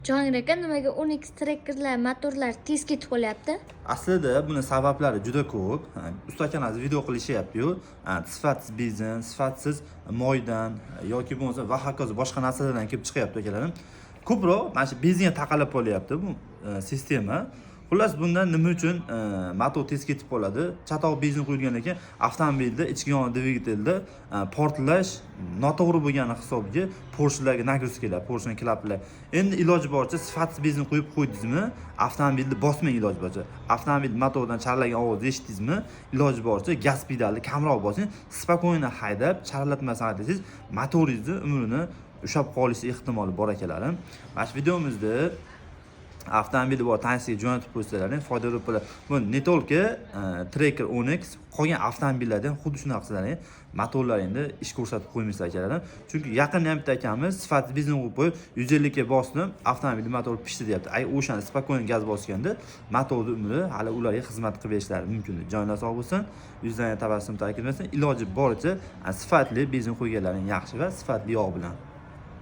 Jahongir aka, nimaga Onix Trackerlar motorlar tez ketib qolyapti? Aslida buni sabablari juda ko'p. Ha, usta akalarimiz video qilishyapti-yu, ha, sifatsiz benzin, sifatsiz moydan yoki bo'lmasa va hokazo boshqa narsalardan kelib chiqyapti, akalarim. Ko'proq mana shu benzinga taqalib qolyapti bu sistema. Xullas, bundan nima uchun motor tez ketib qoladi? Chatoq benzin quyilgandan keyin avtomobilda ichki yongan dvigatelda portlash noto'g'ri bo'lgani hisobiga porshnilarga нагрузка keladi, porshni klaplar. Endi iloji boricha sifatsiz benzin quyib qo'ydingizmi, avtomobilni bosmang iloji boricha. Avtomobil motordan charlagan ovozni eshitdingizmi, iloji boricha gaz pedalni kamroq bosing, спокойно haydab, charlatmasdan haydasangiz, motoringizni umrini ushlab qolishi ehtimoli bor, akalarim. Mana shu videomizda avtomobili bor tanishiga jo'natib qo'ysalaring, foydali bo'ladi. Bu не только Tracker, Onix, qolgan avtomobillarda ham xuddi shunaqa qilsalaring, motorlaringda ish ko'rsatib qo'ymaysizlar, akalarim. Chunki yaqinda ham bitta akamiz sifatli benzin qo'yib qo'yib, 150 ga bosdim, avtomobil motori pishdi deyapti. Ay, o'shani спокойно gaz bosganda motorni umri hali ularga xizmat qilib berishlari mumkin. Jonlar sog' bo'lsin, yuzlarga tabassum tark etmasin. Iloji boricha sifatli benzin qo'yganlaring yaxshi va sifatli yog' bilan.